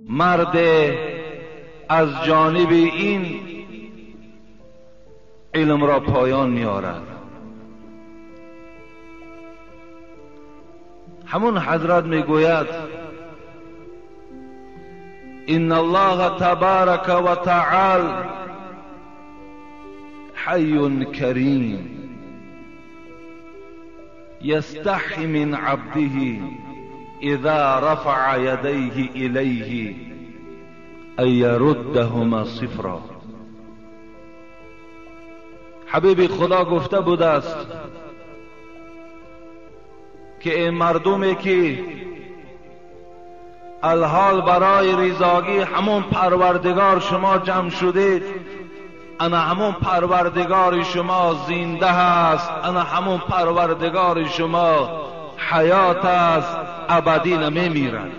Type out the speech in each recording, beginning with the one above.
مرد از جانب این علم را پایان می‌آورد. همون حضرت میگوید ان الله تبارک و تعالی حی کریم یستحی من عبده اذا رفع یدیه الیه ان یردهما صفرا. حبیب خدا گفته بوده است که این مردمی که الحال برای رضاگی همون پروردگار شما جمع شدید، انا همون پروردگار شما زنده است، انا همون پروردگار شما حیات است، ابدی نمیمیرد،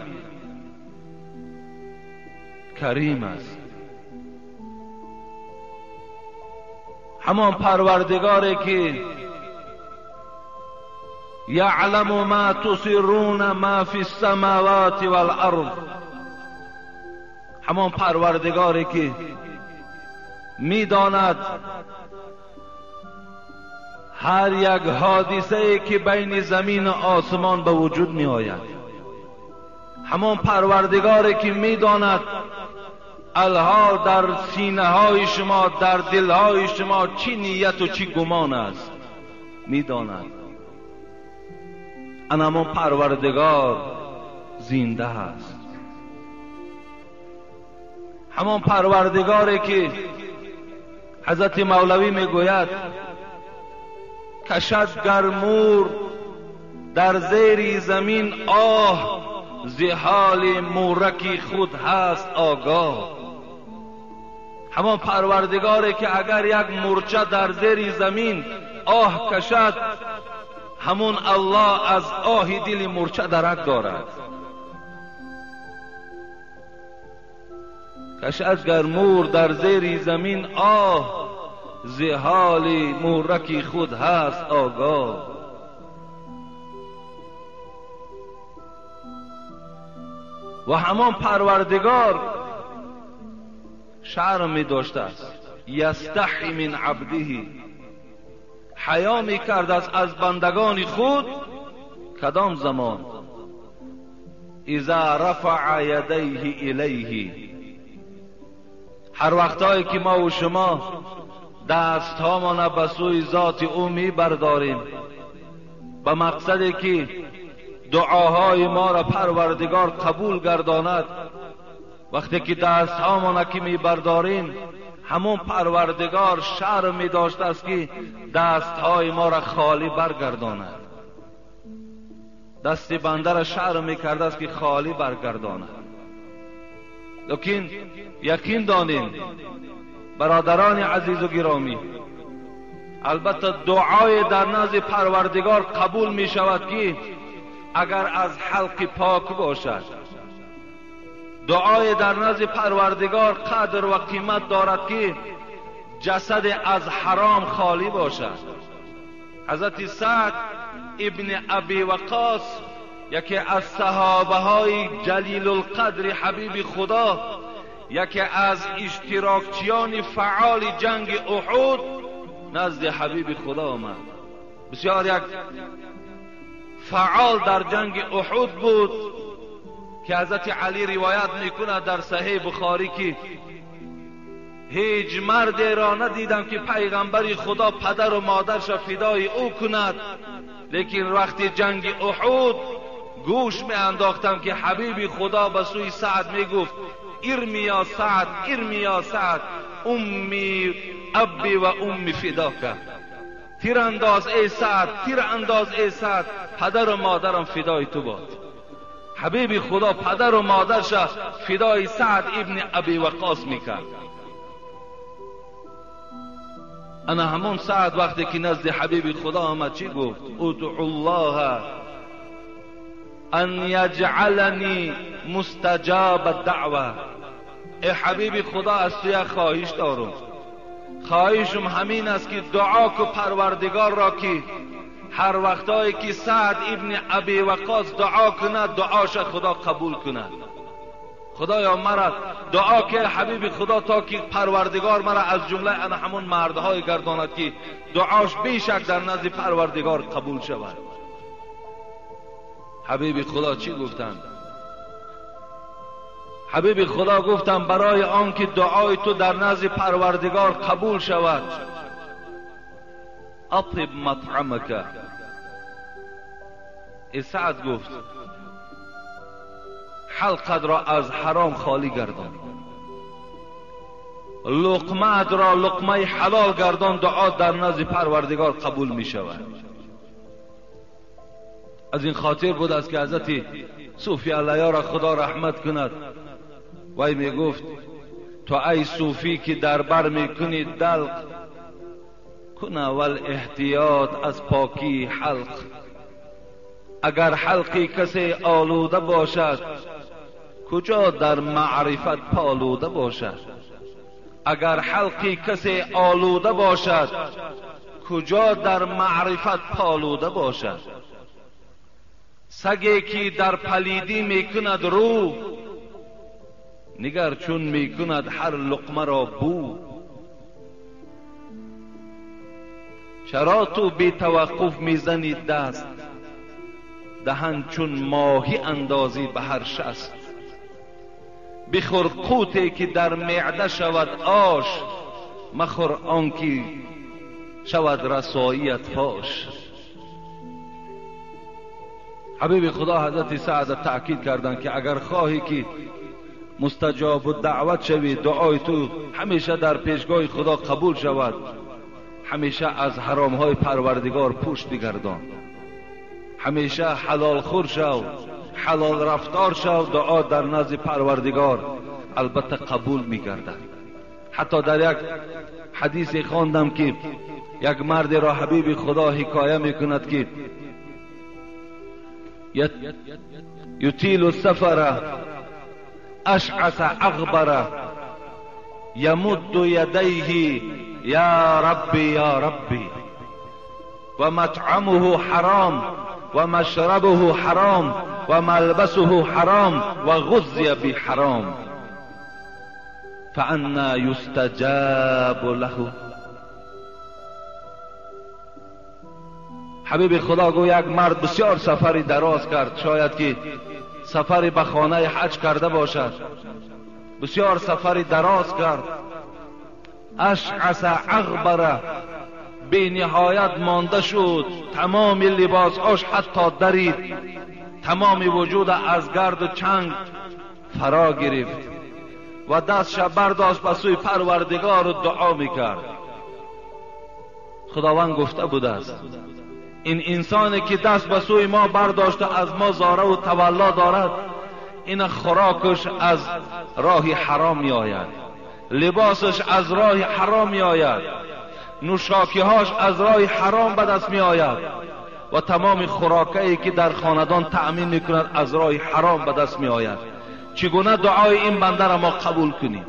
کریم است. همان پروردگاری که یعلم ما تسرون ما فی السماوات والارض، همان پروردگاری که میداند هر یک حادثه ای که بین زمین و آسمان به وجود می آید، همان پروردگاری که میداند الحال در سینه های شما، در دل های شما چی نیت و چی گمان است، میداند. ان همان پروردگار زنده است، همان پروردگاری که حضرت مولوی میگوید کشد گر مور در زیر زمین آه، ز حال مورک خود هست آگاه. همان پروردگاری که اگر یک مورچه در زیر زمین آه کشد، همون الله از آه دل مورچه درک دارد. کشد گر مور در زیر زمین آه، ز حال مورک خود هست آگاه. و همان پروردگار شرم می داشته است، یستحی من عبده، حیا می کرد است از بندگان خود. کدام زمان؟ اذا رفع یدیه الیه، هر وقتایی که ما و شما دست هامان به سوی ذات او می برداریم به مقصدی که دعاهای ما را پروردگار قبول گرداند، وقتی که دست هامان که می برداریم، همون پروردگار شرم می داشت است که دست های ما را خالی برگرداند. دست بنده را شرم می کرده است که خالی برگرداند. لیکن یقین دانیم برادران عزیز و گرامی، البته دعای در نزد پروردگار قبول می شود که اگر از حلق پاک باشد. دعای در نزد پروردگار قدر و قیمت دارد که جسد از حرام خالی باشد. حضرت سعد ابن ابی وقاص، یکی از صحابه های جلیل القدر حبیب خدا، یکی از اشتراکچیان فعال جنگ احد، نزد حبیب خدا آمد. بسیار یک فعال در جنگ احد بود که حضرت علی روایت میکند در صحیح بخاری که هیچ مردی را ندیدم که پیغمبر خدا پدر و مادرش فدای او کند، لیکن وقتی جنگ احد گوش می انداختم که حبیب خدا به سوی سعد می گفت ارمی یا سعد، ارمی یا سعد، امی ابی و امی فداکه. تیر انداز ای سعد، تیر انداز ای سعد، پدر و مادرم فدای تو باد. حبیب خدا پدر و مادرش فدای سعد ابن ابی وقاص میکرد. انا همون سعد وقتی که نزد حبیب خدا آمد چی گفت؟ ادعو الله ان یجعلنی مستجاب الدعوه. ای حبیب خدا از تو یک خواهش دارم، خواهشم همین است که دعا کو پروردگار را که هر وقتایی که سعد ابن ابی وقاص دعا کند دعاش خدا قبول کند. خدایا مرا دعا که حبیب خدا تا که پروردگار مرا از جمله انا همون مردهای گرداند که دعاش بیشک در نزد پروردگار قبول شود. حبیب خدا چی گفتند؟ حبیب خدا گفتند برای آنکه دعای تو در نزد پروردگار قبول شود، اطیب مطعمک. سعد گفت حلقت را از حرام خالی گردان، لقمه را لقمه حلال گردان، دعا در نزد پروردگار قبول می شود. از این خاطر بود است که حضرت صوفی علیه را خدا رحمت کند، وی می گفت تو ای صوفی که در بر می کنی دلق، کن اول احتیاط از پاکی حلق. اگر حلقی کسی آلوده باشد، کجا در معرفت پالوده باشد؟ اگر حلقی کسی آلوده باشد، کجا در معرفت پالوده باشد؟ سگی که در پلیدی میکند رو، نگر چون میکند هر لقمه را بو. چرا تو بی توقف میزنی دست، دهن چون ماهی اندازی به هر شست. بخور قوتی که در معده شود آش، مخور آنکی شود رسواییت فاش. حبیب خدا حضرت سعد تأکید کردند که اگر خواهی که مستجاب دعوت شوی، دعای تو همیشه در پیشگاه خدا قبول شود، همیشه از حرامهای پروردگار پشت بگردان، همیشه حلال خور شو، حلال رفتار شو، دعا در نزد پروردگار البته قبول میگردد. حتی در یک حدیث خواندم که یک مرد را حبیب خدا حکایه میکند که یطیل السفر اشعث اغبر یمد یدیه یا ربی یا ربی و مطعمه حرام و مشربه حرام و ملبسه حرام و غذی بحرام فأنا یستجاب له. حبیب خدا گو یک مرد بسیار سفری دراز کرد، شاید که سفری به خانه حج کرده باشد، بسیار سفری دراز کرد، اشعث اغبر، بی نهایت مانده شد، تمام لباسهاش حتی درید، تمام وجود از گرد و چنگ فرا گرفت و دستش برداشت به سوی پروردگار و دعا میکرد. خداوند گفته بوده است این انسانی که دست به سوی ما برداشته از ما زاره و تولا دارد، این خوراکش از راه حرام می آید، لباسش از راه حرام می آید، نوشاکیهاش از راه حرام به دست می آید و تمام خوراکهایی که در خاندان تأمین می کند از راه حرام به دست می آید. چگونه دعای این بنده را ما قبول کنیم؟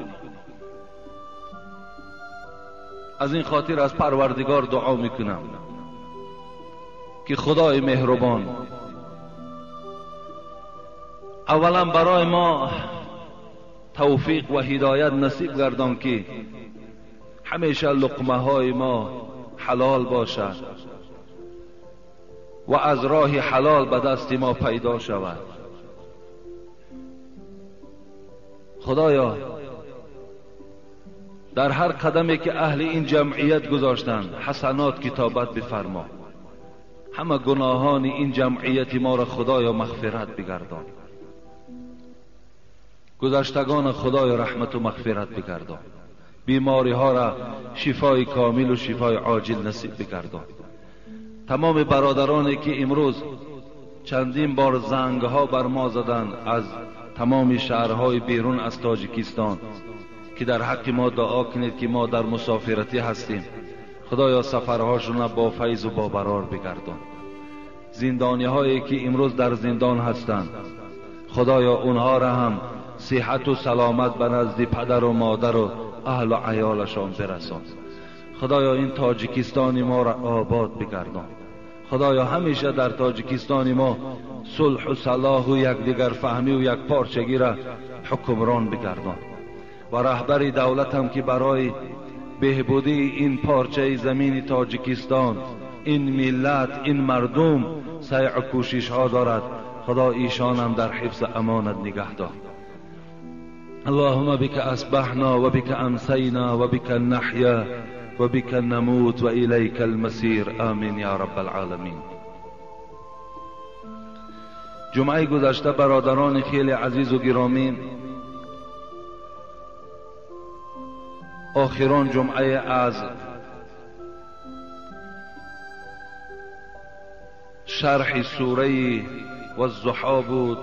از این خاطر از پروردگار دعا می کنم که خدای مهربان اولا برای ما توفیق و هدایت نصیب گردان که همیشه لقمه های ما حلال باشد و از راه حلال به دست ما پیدا شود. خدایا در هر قدمی که اهل این جمعیت گذاشتند حسنات کتابت بفرما، همه گناهان این جمعیت ما را خدایا مغفرت بگردان، گذشتگان خدای رحمت و مغفرت بگردان، بیماری ها را شفای کامل و شفای عاجل نصیب بگردان. تمام برادرانی که امروز چندین بار زنگ ها بر ما زدند از تمام شهرهای بیرون از تاجیکستان که در حق ما دعا کنید که ما در مسافرتی هستیم، خدایا سفرهاشون با فیض و با برار بگردان. زندانی هایی که امروز در زندان هستند، خدایا اونها را هم صحت و سلامت به نزد پدر و مادر و اهل و عیالشان برسان. خدایا این تاجیکستان ما را آباد بگردان. خدایا همیشه در تاجیکستان ما صلح و صلاح و یکدیگر فهمی و یک پارچگی را حکمران بگردان و رهبر دولت هم که برای بهبودی این پارچه زمین تاجیکستان، این ملت، این مردم سعی و کوشش ها دارد، خدا ایشان هم در حفظ امانت نگه دار. اللهم بك اصبحنا و بك امسینا و بك نحیا و بك نموت و الیک المصیر، آمین یا رب العالمین. جمعه گذشته برادران خیلی عزیز و گرامی، آخران جمعه از شرح سوره والضحی بود.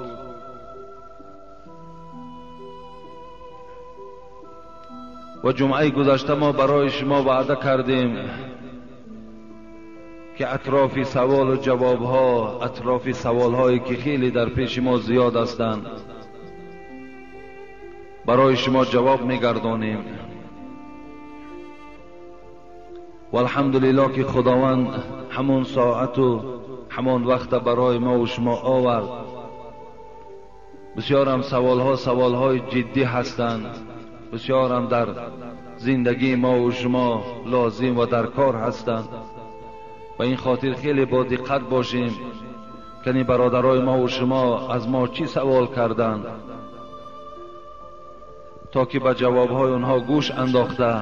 و جمعه گذشته ما برای شما وعده کردیم که اطراف سوال و جواب ها، اطراف سوال هایی که خیلی در پیش ما زیاد هستند، برای شما جواب میگردانیم. و الحمدلله که خداوند همون ساعت و همان وقت برای ما و شما آورد. بسیار هم سوال ها سوال های جدی هستند، بسیار هم در زندگی ما و شما لازم و در کار هستند. و این خاطر خیلی با دقت باشیم که این برادرای ما و شما از ما چی سوال کردند تا که به جوابهای آنها گوش انداخته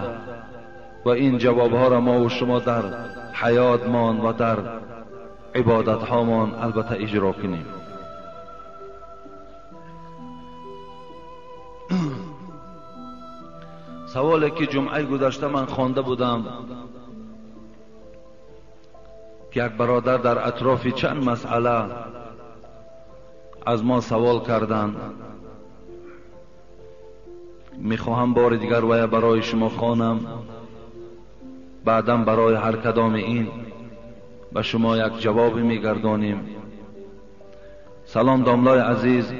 و این جوابها را ما و شما در حیاتمان و در عبادتهامان البته اجرا کنیم. سوالی که جمعه گذشته من خوانده بودم که یک برادر در اطراف چند مسئله از ما سوال کردند، میخواهم بار دیگر ویا برای شما خوانم، بعدا برای هر کدام این به شما یک جواب میگردانیم. سلام داملای عزیز،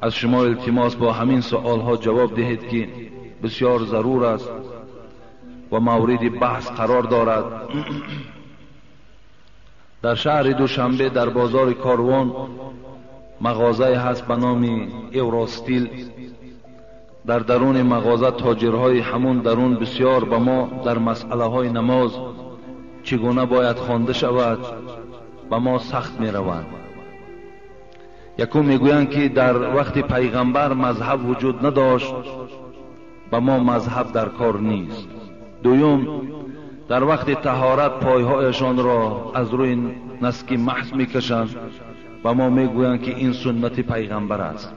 از شما التماس با همین سوال ها جواب دهید که بسیار ضرور است و مورد بحث قرار دارد. در شهر دوشنبه در بازار کاروان مغازه هست به نام ایوراستیل. در درون مغازه تاجرهای همون درون بسیار به ما در مسئله های نماز چگونه باید خوانده شود به ما سخت می روند. یکم میگویند که در وقت پیغمبر مذهب وجود نداشت، به ما مذهب در کار نیست. دوم، در وقت طهارت پایهایشان را از روی نسکی محض میکشند و ما میگویند که این سنت پیغمبر است.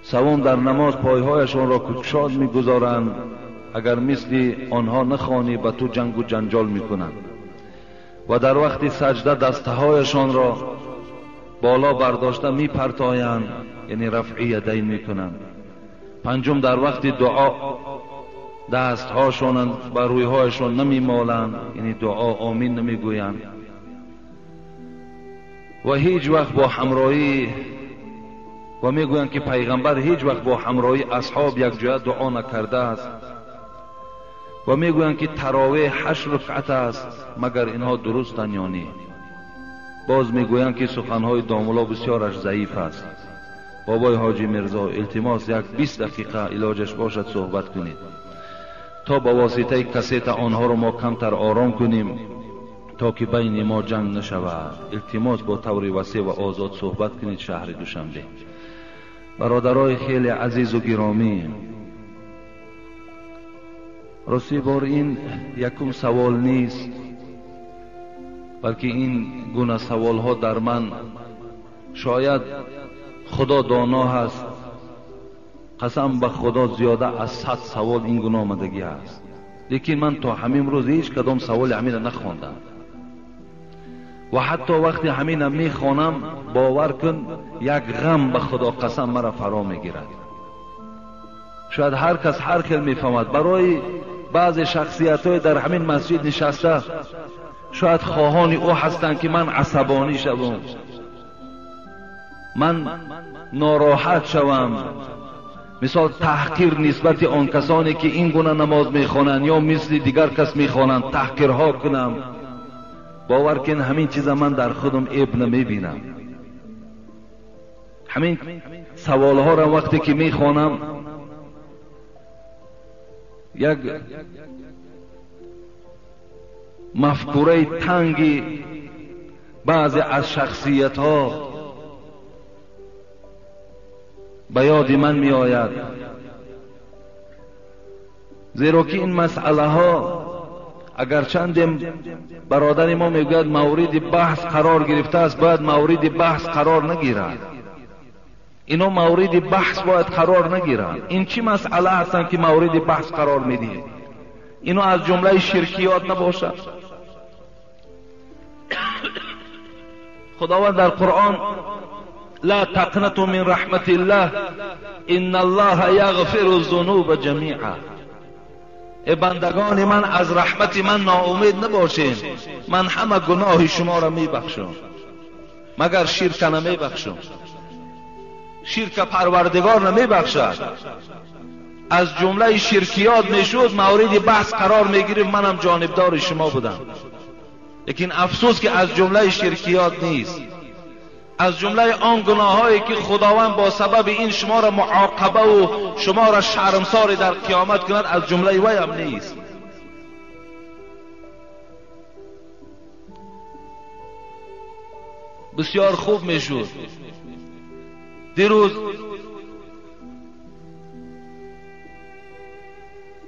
سوم، در نماز پایهایشان را کشاد میگذارند، اگر مثل آنها نخوانی به تو جنگ و جنجال میکنند. و در وقت سجده دستهایشان را بالا برداشته میپرتایند، یعنی رفع یدین میکنند. پنجم، در وقت دعا دستهاشان بر رویهایشان نمیمالند، یعنی دعا آمین نمیگویند. و هیچ وقت با همراهی و میگویند که پیغمبر هیچ وقت با همراهی اصحاب یک جای دعا نکرده است. و میگویند که تراویح 8 رکعت است، مگر اینها درستند یا نه؟ باز میگویند که سخنهای داملا بسیارش ضعیف است. بابای حاجی میرزا التماس یک 20 دقیقه علاجش باشد صحبت کنید تا با واسطه کسیت آنها رو ما کمتر آرام کنیم تا که بین ما جنگ نشود. التماس با طور وسیع و آزاد صحبت کنید. شهر دوشنبه. برادرای خیلی عزیز و گرامی، راستی بار این یکم سوال نیست، بلکه این گونه سوال ها در من شاید خدا دانا هست، قسم به خدا زیاده از 100 سوال این گونه آمدگی است، لیکن من تا همین روز هیچ کدام سوال همین نخواندم و حتی وقتی همین میخوانم باور کن یک غم به خدا قسم مرا فرا میگیرد. شاید هر کس هر خیل میفهمد. برای بعض شخصیت های در همین مسجد نشسته شاید خواهان او هستند که من عصبانی شوم، من ناراحت شوم، مثال تحقیر نسبت آن کسانی که این گونه نماز میخوانند یا مثل دیگر کس میخوانند تحقیرها کنم. باور کن همین چیزا من در خودم عیب نمیبینم. همین سوالها را وقتی که میخوانم یک مفکوره تنگی بعضی از شخصیت ها به یاد من می آید، زیرا که این مسئله ها اگر چند برادر ما میگوید مورد بحث قرار گرفته است، باید مورد بحث قرار نگیرد. اینا مورد بحث باید قرار نگیرند. این چی مسئله هستند که مورد بحث قرار میدید؟ اینا از جمله شرکیات نباشد. خداوند در قرآن لا تقنطوا من رحمت الله ان الله یغفر الذنوب جمیعا. ای بندگان من، از رحمت من ناامید نباشین، من همه گناه شما را میبخشم مگر شرک نمیبخشم. شرک پروردگار نمیبخشد. از جمله شرکیات میشد مورد بحث قرار میگیریم، منم جانبدار شما بودم، لیکن افسوس که از جمله شرکیات نیست. از جمله آن گناهایی که خداوند با سبب این شما را معاقبه و شما را شرمسار در قیامت کند، از جمله وی هم نیست. بسیار خوب میشد دیروز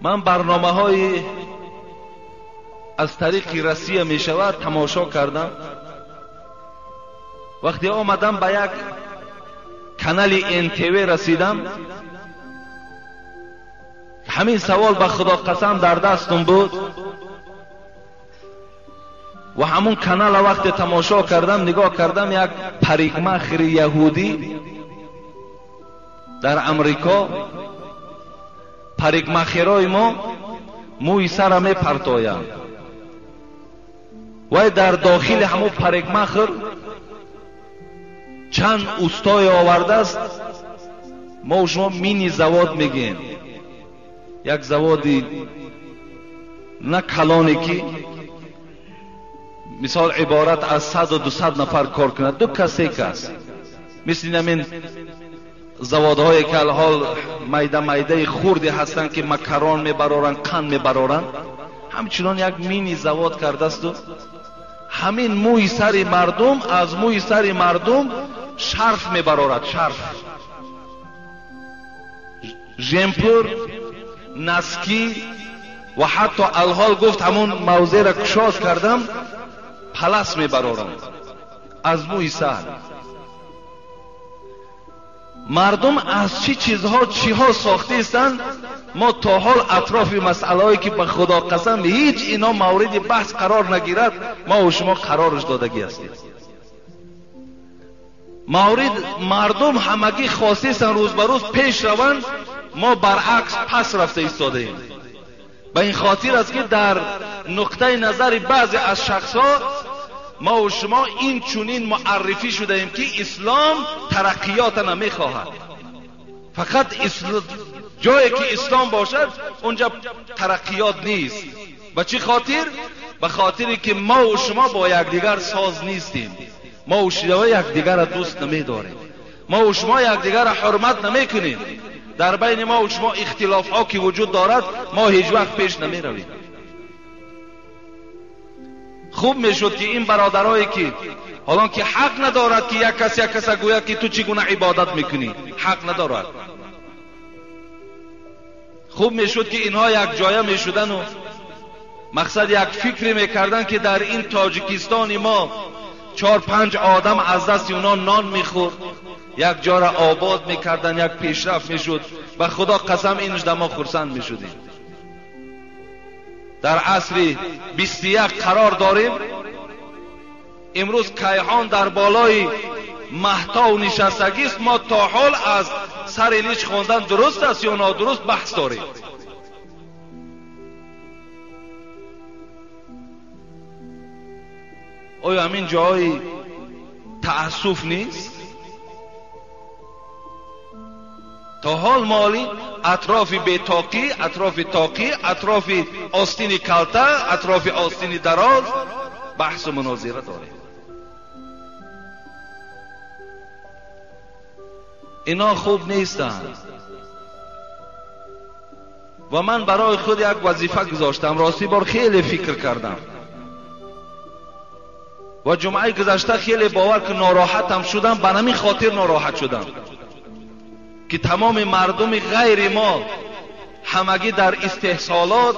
من برنامه های از طریق رسیه می شود تماشا کردم. وقتی آمدم به یک کانال NTV رسیدم، همین سوال به خدا قسم در دستم بود و همون کانال وقتی تماشا کردم نگاه کردم، یک پریکمخر یهودی در امریکا، پریکمخرای ما موی سر می پرتایند و در داخل همون پریکمخر چند اوستای آورده است. ما و شما مینی زواد میگیم، یک زوادی نه کلانی که مثال عبارت از 100 و 200 نفر کار کند، 2 کس 3 کس، مثل همین زوادهایی که الحال میده میده خوردی هستند که مکران میبرارند، قند میبرارند، همچنان یک مینی زواد کرده است و همین موی سر مردم، از موی سر مردم شرف میبرارد، شرف ژمپر، نسکی و حتی الحال گفت همون موضع را کشاد کردم پلس میبرارم از موی سر مردم. از چی چیزها چیها ساخته هستند؟ ما تا حال اطراف مسئله هایی که به خدا قسم هیچ اینا مورد بحث قرار نگیرد، ما و شما قرارش دادگی هستیم. مورد مردم همگی خواسته هستند روز به روز پیش روند، ما برعکس پس رفته ایستاده ایم. به این خاطر است که در نقطه نظر بعضی از شخصها ما و شما این چنین معرفی شده ایم که اسلام ترقیات نمیخواهد، فقط جایی که اسلام باشد اونجا ترقیات نیست. به چی خاطر؟ به خاطری که ما و شما با یکدیگر ساز نیستیم، ما و شما یکدیگر را دوست نمیداریم، ما و شما یکدیگر را حرمت نمیکنیم. در بین ما و شما اختلاف ها که وجود دارد ما هیچ وقت پیش نمیرویم. خوب میشد که این برادرایی که حالا که حق ندارد که یک کس یک کس گوید که تو چگونه عبادت میکنی، حق ندارد. خوب میشد که اینها یک جایه میشدن و مقصد یک فکری میکردن که در این تاجیکستان ما 4 5 آدم از دست اونا نان میخورد، یک جا را آباد میکردن، یک پیشرفت میشد. و خدا قسم اینش در ما خرسند میشدیم. در عصر 21 قرار داریم. امروز کیهان در بالای مهتاب نشستگی است. ما تا حال از سر لیچ خواندن درست است یا نادرست بحث داریم. آیا همین جای تأسف نیست؟ تا حال مالی اطراف بیتاقی، اطراف تاقی، اطراف آستین کلته، اطراف آستین دراز، بحث و مناظره داریم. اینا خوب نیستند و من برای خود یک وظیفه گذاشتم. راستی بار خیلی فکر کردم و جمعه گذشته خیلی باور که ناراحتم شدم. به همین خاطر ناراحت شدم که تمام مردم غیر ما همگی در استحصالات،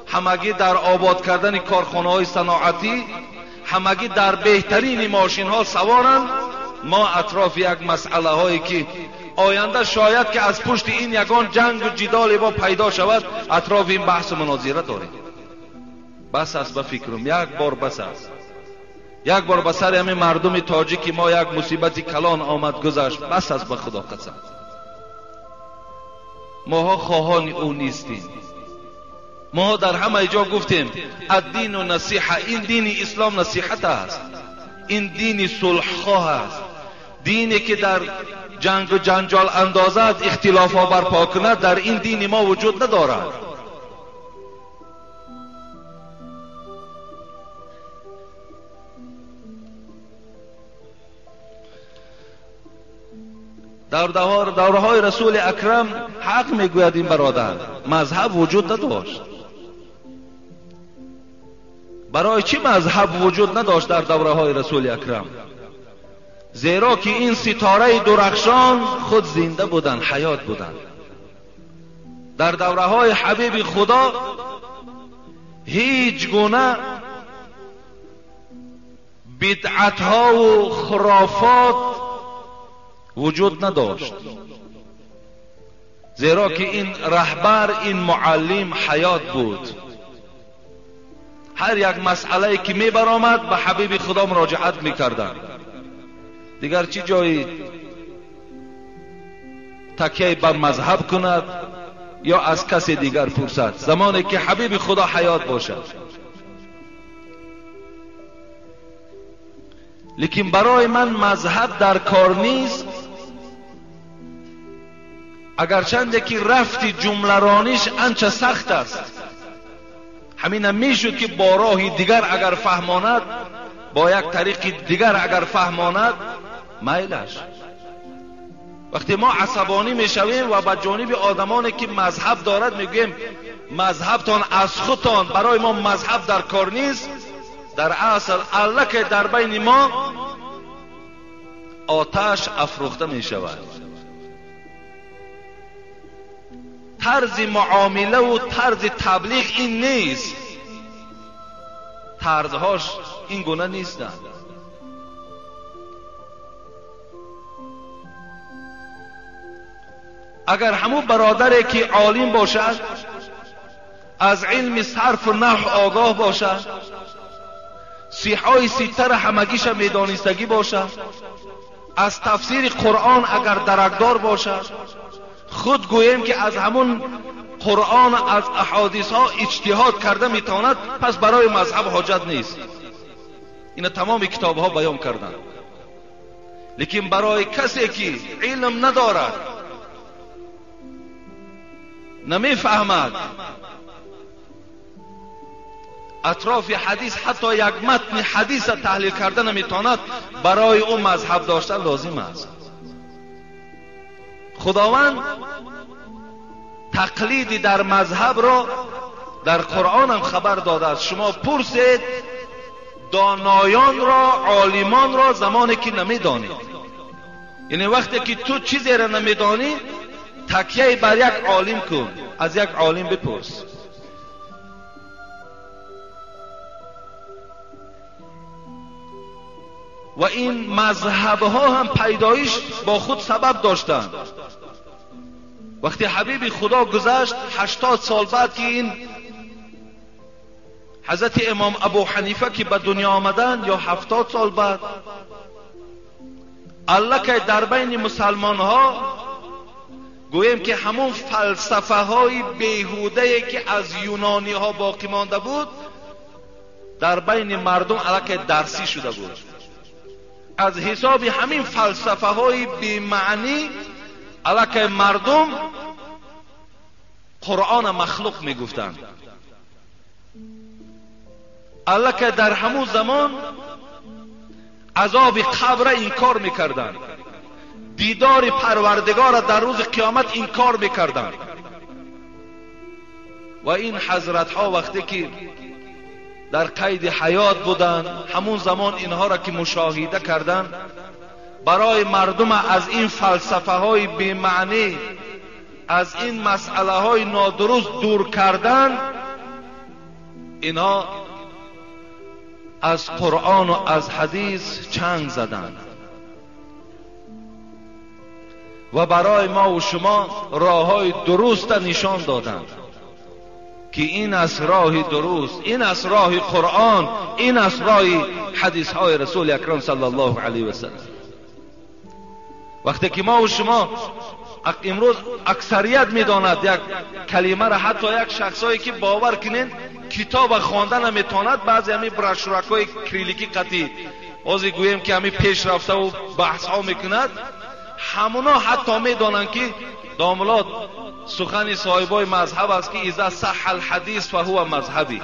همگی در آباد کردن کارخانه های صنعتی، همگی در بهترین ماشین ها سوارند. ما اطراف یک مسئله هایی که آینده شاید که از پشت این یگان جنگ و جدال با پیدا شود، اطراف این بحث و مناظره داریم. بس است به فکرم، یک بار بس است. یک بار به سر همین مردم تاجیک ما یک مصیبت کلان آمد گذشت. بس است به خدا قسم. ماها خواهان او نیستیم. ما در همه جا گفتیم الدین و نصیحه. این دین اسلام نصیحت است، این دین صلح خواه است، دینی که در جنگ و جنجال اندازد، اختلاف ها برپا کند، در این دین ما وجود ندارد. در دورهای رسول اکرم حق میگوید این برادر، مذهب وجود نداشت. برای چی مذهب وجود نداشت در دورهای رسول اکرم؟ زیرا که این ستاره درخشان خود زنده بودند، حیات بودند. در دورهای حبیب خدا هیچ گونه بدعتها و خرافات وجود نداشت، زیرا که این رهبر، این معلم حیات بود. هر یک مسئله که می برآمد به حبیب خدا مراجعت میکردند. دیگر چی جایی تکیه بر مذهب کند یا از کسی دیگر پرسد، زمانی که حبیب خدا حیات باشد. لیکن برای من مذهب در کار نیست، اگرچند که رفتی جمله رانیش انچه سخت است. همین میشد که با راه دیگر اگر فهماند، با یک طریق دیگر اگر فهماند، میلش. وقتی ما عصبانی میشویم و به جانب آدمانی که مذهب دارد میگوییم مذهبتان از خودتان، برای ما مذهب در کار نیست، در اصل الکه در بین ما آتش افروخته می شود. طرز معامله و طرز تبلیغ این نیست، طرزهاش این گونه نیستند. اگر همون برادری که عالم باشد، از علم صرف و نحو آگاه باشد، صحای ستر همگیش میدانستگی باشد، از تفسیر قرآن اگر درکدار باشد، خود گوییم که از همون قرآن از احادیث ها اجتهاد کرده میتواند، پس برای مذهب حاجت نیست. این تمام کتاب ها بیان کردند. لیکن برای کسی که علم ندارد، نمیفهمد، اطراف حدیث حتی یک متن حدیث تحلیل کرده نمیتواند، برای او مذهب داشتن لازم است. خداوند تقلید در مذهب را در قرآن هم خبر داده است. شما پرسید دانایان را، عالمان را، زمانی که نمیدانید. یعنی وقتی که تو چیزی را نمیدانی، تکیه بر یک عالم کن، از یک عالم بپرس. و این مذهب ها هم پیدایش با خود سبب داشتند. وقتی حبیب خدا گذشت 80 سال بعد که این حضرت امام ابو حنیفه که به دنیا آمدند، یا 70 سال بعد، الله که در بین مسلمان ها گوییم که همون فلسفه های بیهوده که از یونانی ها باقی مانده بود، در بین مردم الکی درسی شده بود. از حساب همین فلسفه های بی‌معنی الکی مردم قرآن مخلوق میگفتند. аллакай дар ҳамун замон азоби қабра инкор мекарданд, дидори парвардигора дар рӯзи қиёмат инкор мекарданд. Ва ин ҳазратҳо вақте ки дар қайди ҳаёт буданд, ҳамун замон инҳоро ки мушоҳида карданд, барои мардум аз ин фалсафаҳои бемаънӣ, аз ин масъалаҳои нодуруст дур кардан, инҳо аз Қуръону аз ҳадис чанг заданд ва барои мо ва шумо роҳҳои дуруста нишон доданд ки ин аст роҳи дуруст, ин аст роҳи Қуръон, ин аст роҳи ҳадисҳои Расули Акрам саллаллоҳу алайҳи васаллам. Вақте ки мо ва шумо имрӯз аксарият медонад як калимаро, ҳатто як шахсое ки бовар кунед китоба хонда наметавонад, баъзе ҳамин брошюракҳои кирилликӣ қатӣ ҳозир гӯем ки ҳамин пеш рафтаву баҳсҳо мекунад, ҳамуно ҳатто медонанд ки домулот сухани соҳибои мазҳаб аст ки иза саҳҳа алҳадис фаҳува мазҳабӣ.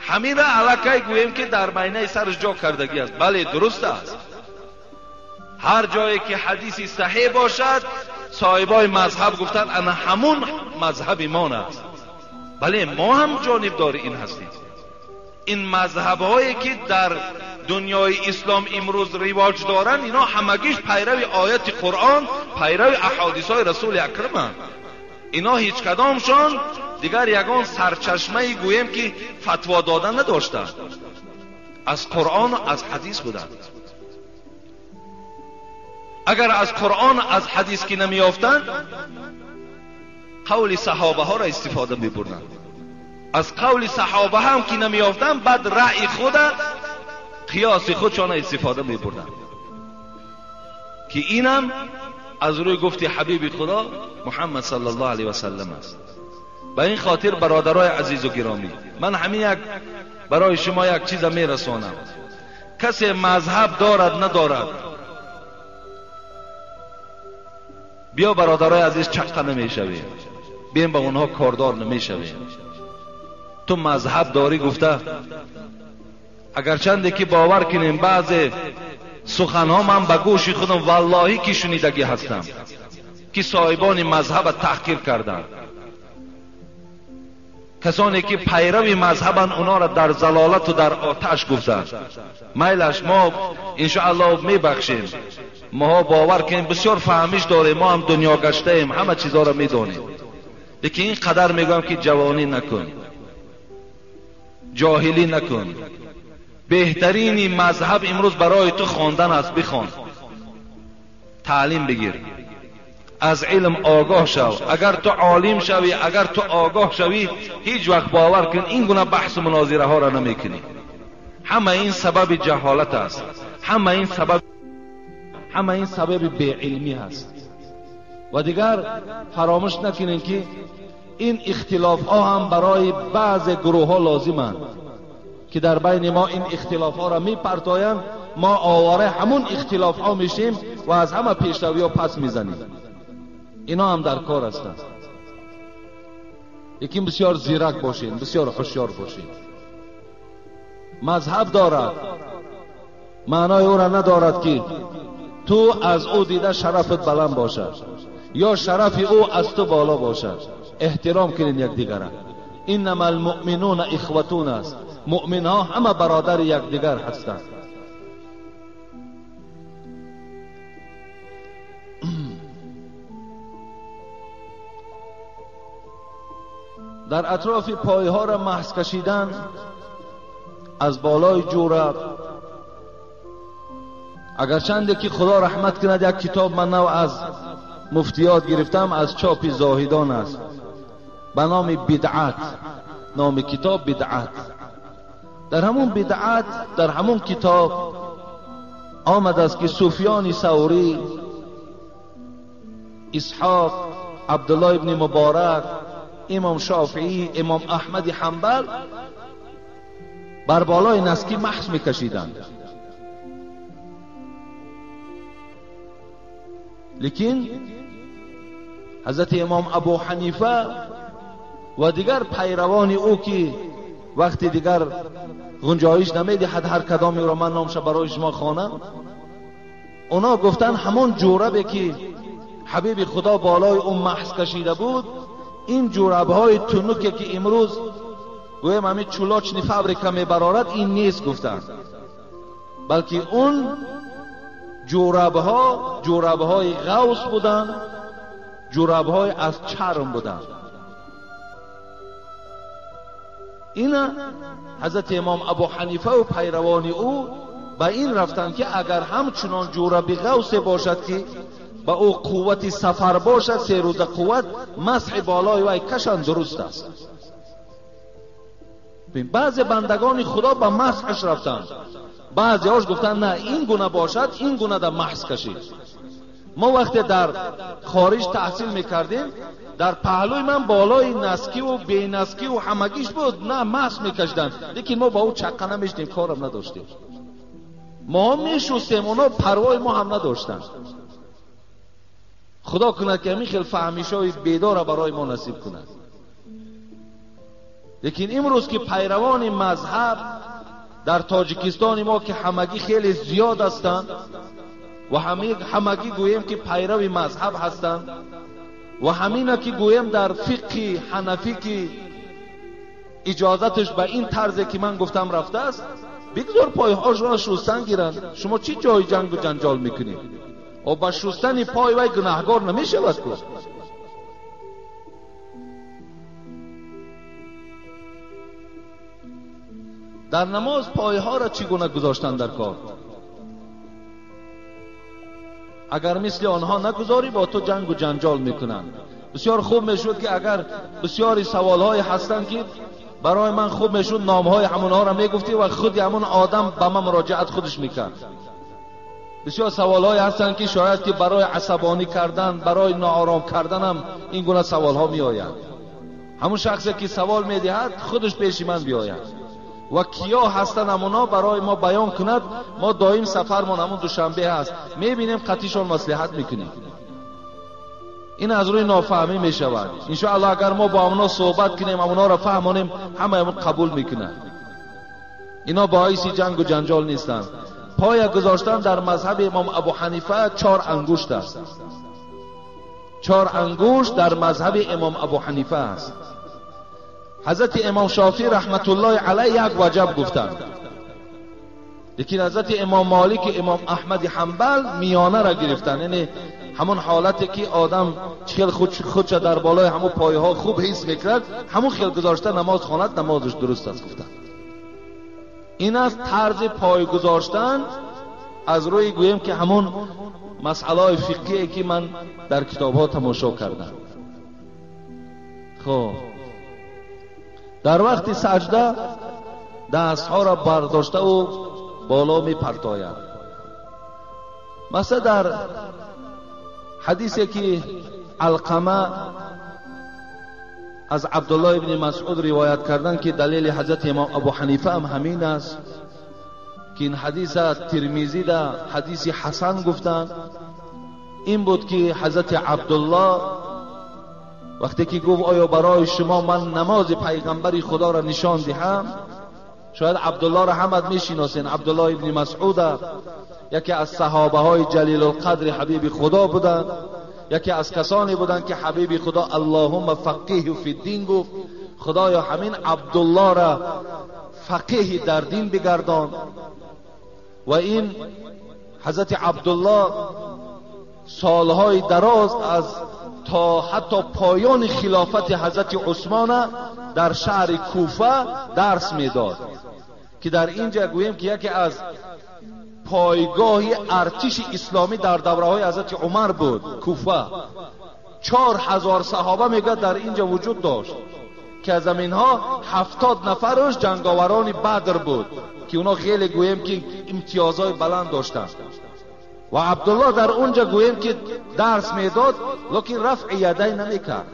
Ҳаминра аллакай гӯем ки дар майнаи сараш ҷо кардагӣ аст. Бале, дуруст аст. Ҳар ҷое ки ҳадиси саҳеҳ бошад, соҳибои мазҳаб гуфтанд ана ҳамун мазҳаби мон аст. Бале, мо ҳам ҷонибдори ин ҳастем. Ин мазҳабҳое ки дар дунёи ислом имрӯз ривоҷ доранд, ино ҳамагиш пайрави ояти Қуръон, пайрави аҳодисҳои Расули Акраманд. Ино ҳеҷ кадомшон дигар ягон сарчашмае гӯем ки фатво дода надоштанд, аз Қуръону аз ҳадис буданд. Агар аз Қуръон аз ҳадис ки намеёфтанд, қавли саҳобаҳоро истифода мебурданд. Аз қавли саҳоба ҳам ки намеёфтанд, баъд раъи худа, қиёси худшона истифода мебурданд, ки инам аз рӯи гуфти ҳабиби Худо Муҳаммад саллаллоҳу алайҳи васаллам аст. Ба ин хотир бародарои азизу гиромӣ, ман ҳамин як барои шумо як чиза мерасонам. Касе мазҳаб дорад надорад, биё бародарои азиз чаққа намешавем, бием ба онҳо кордор намешавем. Ту мазҳаб дорӣ гуфта, агарчанде ки бовар кунем баъзе суханҳо ман ба гӯши худам валлоҳӣ ки шунидагӣ ҳастам ки соҳибони мазҳаба таҳқир карданд, касоне ки пайрави мазҳабанд онҳоро дар залолату дар оташ гуфтанд. Майлаш мо иншоаллоҳ мебахшем, моҳо бовар кунем бисёр фаҳмиш дорем, мо ҳам дунё гаштаем, ҳама чизҳоро медонем. Лекин ин қадар мегӯям ки ҷавонӣ накун, ҷоҳилӣ накун. Беҳтарини мазҳаб имрӯз барои ту хондан аст, бихон, таълим бигир, аз илм огоҳ шав. Агар ту олим шавӣ, агар ту огоҳ шавӣ, ҳеҷ вақт бовар кун ин гуна баҳсу мунозираҳоро намекунӣ. Ҳама ин сабаби ҷаҳолат аст, ҳама ин сабаби беилмӣ аст. Ва дигар фаромӯш накунем ки ин ихтилофҳо ҳам барои баъзе гурӯҳҳо лозиманд ки дар байни мо ин ихтилофҳоро мепартоянд, мо овораи ҳамун ихтилофҳо мешем ва аз ҳама пешравиҳо пас мезанем. Ино ҳам дар кор ҳастанд. Лекин бисёр зирак бошед, бисёр ҳушёр бошед. Мазҳаб дорад, маънои ӯро надорад ки ту аз ӯ дида шарафат баланд бошад ё шарафи ӯ аз ту боло бошад. Эҳтиром кунед якдигара. Иннама алмуъминуна ихватун аст. Муъминҳо ҳама бародари якдигар ҳастанд. Дар атрофи пойҳоро маҳз кашидан аз болои ҷӯраб, агарчанде ки Худо раҳмат кунад, як китоб ман нав аз муфтиёт гирифтам, аз чопи Зоҳидон аст, ба номи Бидъат. Номи китоб Бидъат. Дар ҳамун бидъат, дар ҳамун китоб омадааст ки Суфёни Саврӣ, Исҳоқ, Абдуллоҳ ибни Муборак, имом Шофеӣ, имом Аҳмади Ҳанбал бар болои наски маҳз мекашиданд. Лекин ҳазрати имом Абу Ҳанифа ва дигар пайравони ӯ ки وقتی دیگر گنجایش نمیدهد هر کدامی را من نامش برای شما خوانم. اونا گفتن همون جوربه که حبیب خدا بالای اون محض کشیده بود، این جوربهای تنوکه که امروز گویم همین چولاچنی فابریکا میبرارد این نیست گفتن، بلکه اون جوربها جوربهای غوث بودن، جوربهای از چرم بودن. این حضرت امام ابو حنیفه و پیروان او به این رفتن که اگر همچنان جورب غوث باشد که به او قوت سفر باشد، 3 روز قوت، مسح بالای وی کشان درست است. بعض بندگان خدا به مسحش رفتن، بعضی هاش گفتن نه این گونه باشد، این گونه در محض کشید. ما وقتی در خارج تحصیل میکردیم، در پهلوی من بالای نسکی و بی نسکی و همگیش بود، نه محض میکشیدن، لیکن ما با او چقه نمیشدیم، کارم نداشتیم. ما هم میشستیم، اونا پروای ما هم نداشتن. خدا کند که همین خیلی فهمیشای بیدار برای ما نصیب کند. لیکن امروز که پیروان مذهب در تاجیکستان ما که همگی خیلی زیاد هستند و همگی گوییم که پیرو مذهب هستند و همینه که گوییم در فقه حنفی که اجازتش به این طرزی که من گفتم رفته است، بگذار پایهاش را شستن گیرند. شما چی جای جنگ و جنجال میکنید؟ و با شستن پای وی گناهگار نمیشود که. در نماز پایها را چگونه گذاشتن در کار؟ اگر مثل آنها نگذاری با تو جنگ و جنجال میکنند. بسیار خوب میشد که اگر بسیاری سوالهای هستند که برای من خوب میشد نامهای همونها را میگفتی و خودی همون آدم به من مراجعت خودش میکرد. بسیار سوالهای هستند که شاید که برای عصبانی کردن، برای ناآرام کردن هم این گونه سوالها میآید. همون شخصی که سوال میدهد خودش پیش من بیاید و کیا هستن همونا برای ما بیان کند. ما دائم سفرمان همون دوشنبه هست، میبینیم قطیشان مصلحت میکنیم. این از روی نافهمی میشود. انشاءالله اگر ما با اونا صحبت کنیم، اونا را فهمانیم، همه همون قبول میکنند. اینا باعث جنگ و جنجال نیستند. پای گذاشتن در مذهب امام ابو حنیفه 4 انگشت است. 4 انگشت در مذهب امام ابو حنیفه است. حضرت امام شافعی رحمت الله علیه 1 وجب گفتند، لیکن حضرت امام مالک امام احمد حنبل میانه را گرفتند، یعنی همون حالتی که آدم خیلی خودش در بالای همون پایه ها خوب حس میکرد، همون خیلی گذاشته نماز خواند، نمازش درست است گفتند. این از طرز پای گذاشتن از روی گوییم که همون مسئله فقهی که من در کتاب ها تماشا کردم. خب در وقت سجده دستها را برداشته و بالا می پرتاید. مثلا در حدیثی که علقمه از عبدالله ابن مسعود روایت کردن که دلیل حضرت امام ابو حنیفه هم همین است که این حدیث ترمذی ده حدیث حسن گفتن، این بود که حضرت عبدالله وقتی که گفت آیا برای شما من نماز پیغمبر خدا را نشان دهم، شاید عبدالله را همت میشناسین، عبدالله ابن مسعود یکی از صحابه های جلیل القدر حبیب خدا بودند، یکی از کسانی بودند که حبیب خدا اللهم فقیه فی الدین گفت، خدایا همین عبدالله را فقیه در دین بگردان. و این حضرت عبدالله سالهای دراز از تا حتی پایان خلافت حضرت عثمان در شهر کوفه درس میداد که در اینجا گوییم که یکی از پایگاه ارتش اسلامی در دوره‌های حضرت عمر بود کوفه. 4000 صحابه میگه در اینجا وجود داشت که از اینها 70 نفرش جنگاوران بدر بود که اونا خیلی گوییم که امتیازهای بلند داشتند. و عبدالله در اونجا گوییم که درس میداد، لیکن رفع یدین نمیکرد.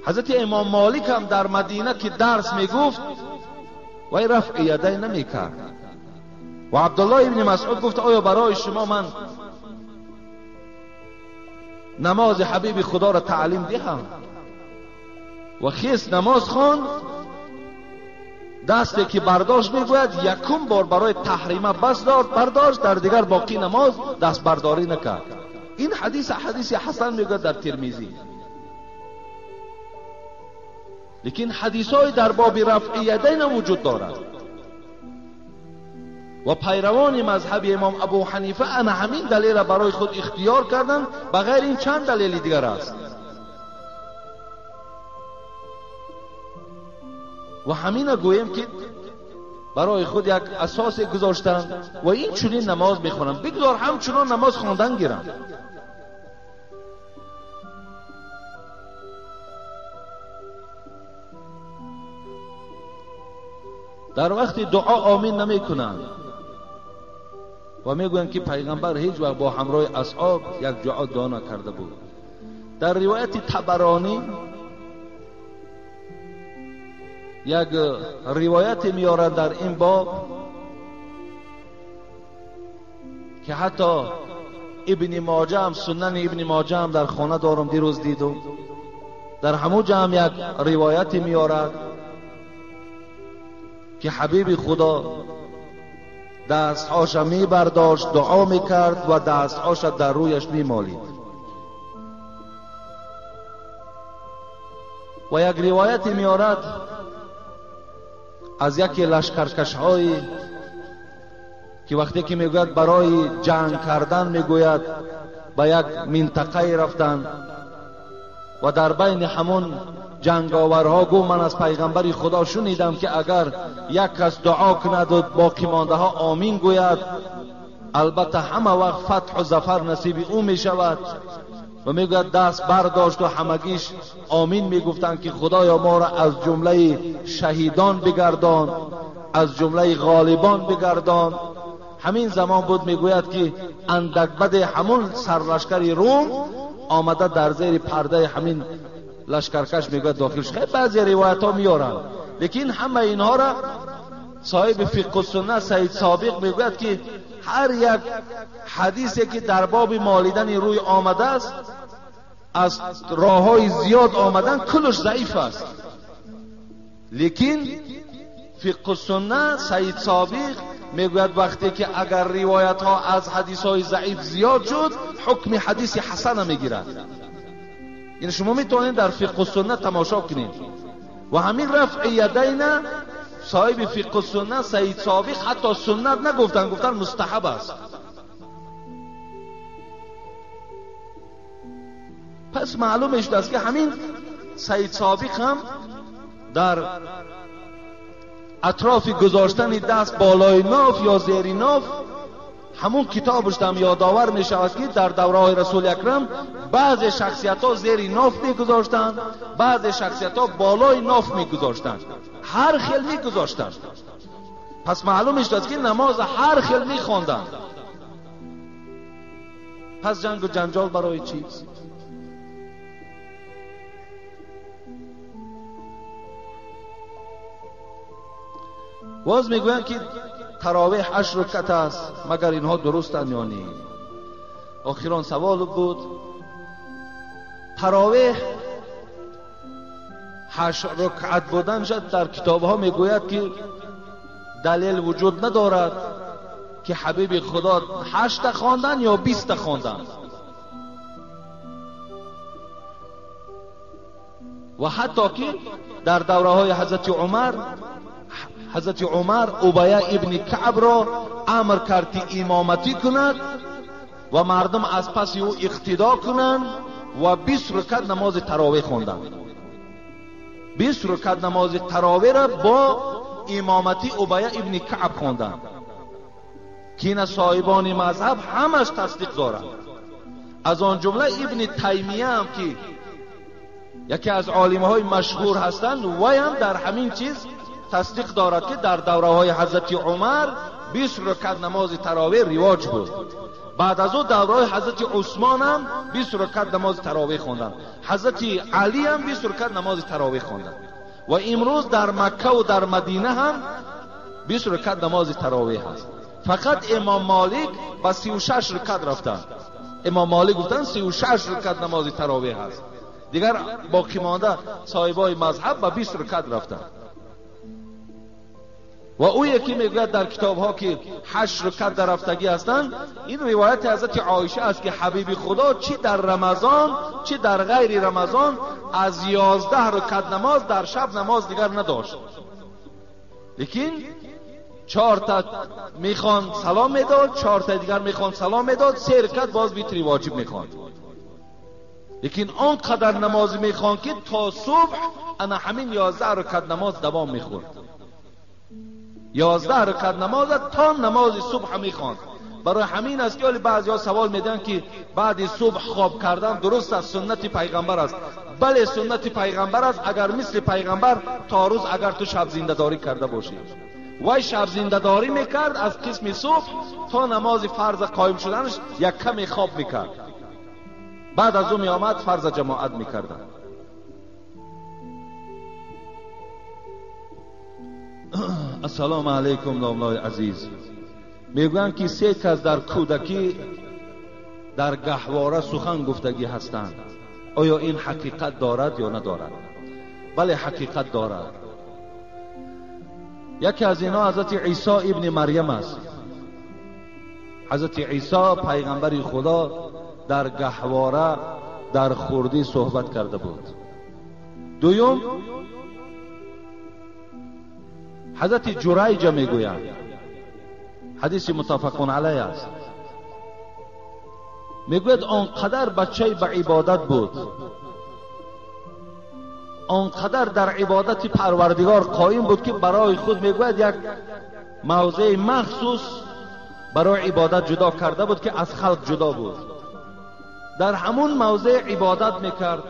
حضرت امام مالک هم در مدینه که درس میگفت و رفع یدین نمیکرد. و عبدالله ابن مسعود گفت آیا برای شما من نماز حبیب خدا را تعلیم دهم؟ و خیس نماز خواند دستی که برداشت میگوید یکم بار برای تحریمه بس برداشت، در دیگر باقی نماز دست برداری نکرد. این حدیث حدیث حسن میگوید در ترمذی. لیکن حدیث های در باب رفع یدین وجود دارد و پیروان مذهب امام ابو حنیفه انا همین دلیل برای خود اختیار کردند، بغیر این چند دلیل دیگر است. و همین گوییم که برای خود یک اساس گذاشتند و این چنین نماز میخوانند. بگذار همچنان نماز خواندن گیرند. در وقت دعا آمین نمی کنند و میگویند که پیغمبر هیچ وقت با همراه اصحاب یک دعا دعا نکرده بود. در روایت طبرانی یک روایت میارند در این باب که حتی ابن ماجه هم، سنن ابن ماجه هم در خانه دارم، دیروز دیدم، در همون جا هم یک روایت میارد که حبیب خدا دستهاش می برداشت، دعا میکرد و دستهاش در رویش میمالید. و یک روایت میارد از یکی لشکرکش‌هایی که وقتی که میگوید برای جنگ کردن، میگوید به یک منطقه رفتن و در بین همون جنگاورها گو من از پیغمبر خدا شنیدم که اگر یک کس دعا کند و باقی مانده ها آمین گوید، البته همه وقت فتح و ظفر نصیب او می شود. و میگوید دست برداشت و همگیش آمین میگفتند که خدایا ما را از جمله شهیدان بگردان، از جمله غالبان بگردان. همین زمان بود میگوید که اندک بد همون سرلشکر روم آمده در زیر پرده همین لشکرکش میگوید داخل شد. خیلی بعضی روایت ها میارن، لیکن همه اینها را صاحب فقه سنت سید سابق میگوید که هر یک حدیثی که در باب مالیدن روی آمده است از راههای زیاد آمدن کلش ضعیف است، لیکن فقه سنت سید سابق میگوید وقتی که اگر روایت ها از حدیث های ضعیف زیاد شد حکم حدیث حسن میگیرد. یعنی شما میتونید در فقه سنت تماشا کنید. و همین رفع یدین صاحب فقه سنت سید سابق حتی سنت نگفتن، گفتن مستحب است. پس معلوم است که همین سید سابق هم در اطراف گذاشتن دست بالای ناف یا زیر ناف همون کتابش هم یادآور می شود که در دوره‌های رسول اکرم بعض شخصیت ها زیر ناف می گذاشتند، بعض شخصیت ها بالای ناف می گذاشتند، هر خیل می گذاشتند. پس معلوم است که نماز هر خیل می خواندند. پس جنگ و جنجال برای چیست؟ باز میگویند که تراویح 8 رکعت است، مگر اینها درستند یا نه؟ آخران سوال بود. تراویح 8 رکعت بودن شد در کتاب ها میگوید که دلیل وجود ندارد که حبیب خدا 8 خواندن یا 20 خواندن. و حتی که در دوره های حضرت عمر، حضرت عمر ابی ابن کعب را امر کرد که امامتی کند و مردم از پس او اقتدا کنند و 20 رکعت نماز تراویح خواندند. 20 رکعت نماز تراویح را با امامتی ابی ابن کعب خواندند که این صاحبان مذهب همش تصدیق دارند. از آن جمله ابن تیمیه هم که یکی از عالمهای مشهور هستند وی هم در همین چیز تصدیق دارد که در دوره های حضرت عمر 20 رکعت نماز تراویح رواج بود. بعد از او دوره های حضرت عثمان هم 20 رکعت نماز تراویح خواندند، حضرت علی هم 20 رکعت نماز تراویح خواندند و امروز در مکه و در مدینه هم 20 رکعت نماز تراویح هست. فقط امام مالک با 36 رکعت رفتند. امام مالک گفتند 36 رکعت نماز تراویح هست، دیگر باقی مانده صاحبای مذهب با 20 رکعت رفتند. و او یکی میگوید در کتاب ها که 8 رکعت در رفتگی هستند، این روایت حضرت عایشه است که حبیب خدا چی در رمضان چی در غیر رمضان از 11 رکعت نماز در شب نماز دیگر نداشت. لیکن 4 تا میخوان سلام میداد، 4 تا دیگر میخوان سلام میداد، 3 رکعت باز ویتری واجب میخوان. لیکن آنقدر نماز میخوان که تا صبح انا همین 11 رکعت نماز دوام میخورد. 11 رکعت نماز تا نماز صبح میخواند. برای همین است که بعضی ها سوال میدن که بعد صبح خواب کردن درست است، سنت پیغمبر است. بله سنت پیغمبر است، اگر مثل پیغمبر تا روز اگر تو شب زنده داری کرده باشی. وای شب زنده داری میکرد از قسم صبح تا نماز فرض قایم شدنش یک کمی خواب میکرد، بعد از او میآمد فرض جماعت میکردن. السلام علیکم داملای عزیز. میگویند که 3 کس در کودکی در گهواره سخن گفتگی هستند، آیا این حقیقت دارد یا ندارد؟ بله حقیقت دارد. یکی از اینها حضرت عیسی ابن مریم است. حضرت عیسی پیغمبر خدا در گهواره در خردی صحبت کرده بود. دوم حضرت جریج میگویند، حدیث متفق علیه است، میگوید آنقدر بچه به عبادت بود، آنقدر در عبادت پروردگار قایم بود که برای خود میگوید یک موضع مخصوص برای عبادت جدا کرده بود که از خلق جدا بود. در همون موضع عبادت میکرد،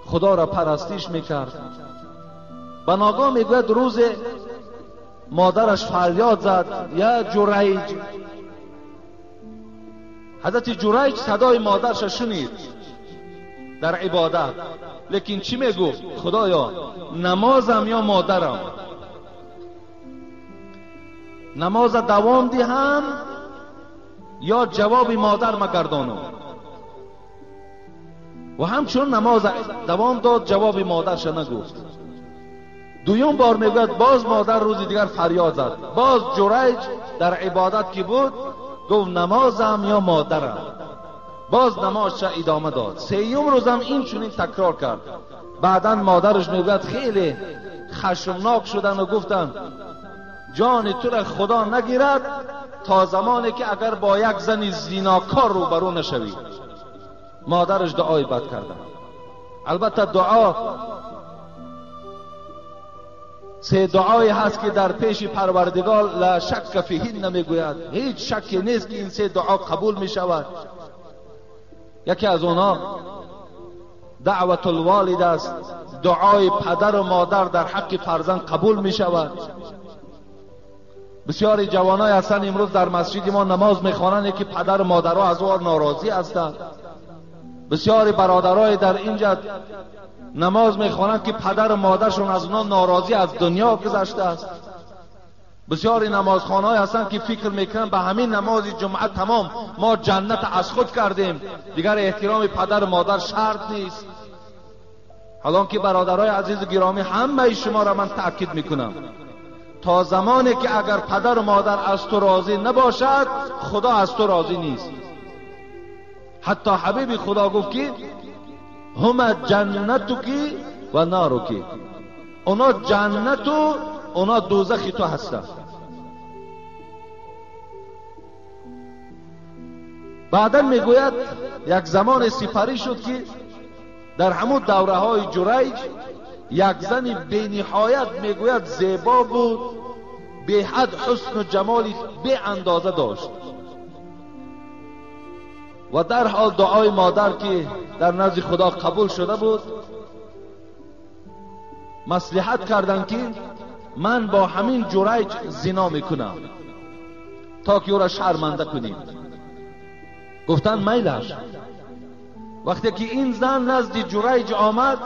خدا را پرستش میکرد. بناگاه میگوید روز مادرش فریاد زد یا جریج. حضرت جریج صدای مادرش شنید در عبادت، لیکن چی میگفت؟ خدایا نمازم یا مادرم، نماز دوام دهم یا جواب مادر مگردانم. و همچون نماز دوام داد، جواب مادرش نگفت. دویم بار میگوید باز مادر روز دیگر فریاد زد، باز جریج در عبادت که بود گفت نمازم یا مادرم، باز نمازش ادامه داد. سیوم روزم این چنین تکرار کرد. بعدا مادرش میگوید خیلی خشمناک شدن و گفتن جان تو را خدا نگیرد تا زمانی که اگر با یک زن زیناکار روبرو نشوی. مادرش دعای بد کردن. البته دعا 3 دعایی هست که در پیش پروردگار لا شک فیهن نمیگوید، هیچ شکی نیست که این 3 دعا قبول می شود. یکی از آنها دعوت الوالد است، دعای پدر و مادر در حق فرزند قبول می شود. بسیاری جوانای هستند امروز در مسجد ما نماز میخوانند که پدر و مادرها از او ناراضی هستند. بسیاری برادرای در اینجا نماز میخوانند که پدر و مادرشون از اونا ناراضی از دنیا گذشته است. بسیاری نمازخوان‌های هستند که فکر میکنن به همین نماز جمعه تمام ما جنت از خود کردیم، دیگر احترام پدر و مادر شرط نیست. حالا که برادرای عزیز و گرامی، همه شما را من تاکید میکنم تا زمانی که اگر پدر و مادر از تو راضی نباشد، خدا از تو راضی نیست. حتی حبیب خدا گفت که همه جنتکی و نارکی، اونا جنت و اونا دوزخی تو هستن. بعدا میگوید یک زمان سپری شد که در همون دوره های جریج یک زن بی نهایت میگوید زیبا بود، به حد حسن و جمالی به اندازه داشت. و در حال دعای مادر که در نزد خدا قبول شده بود، مصلحت کردند که من با همین جریج زنا میکنم تا که او را شرمنده کنیم. گفتن میلش. وقتی که این زن نزد جریج آمد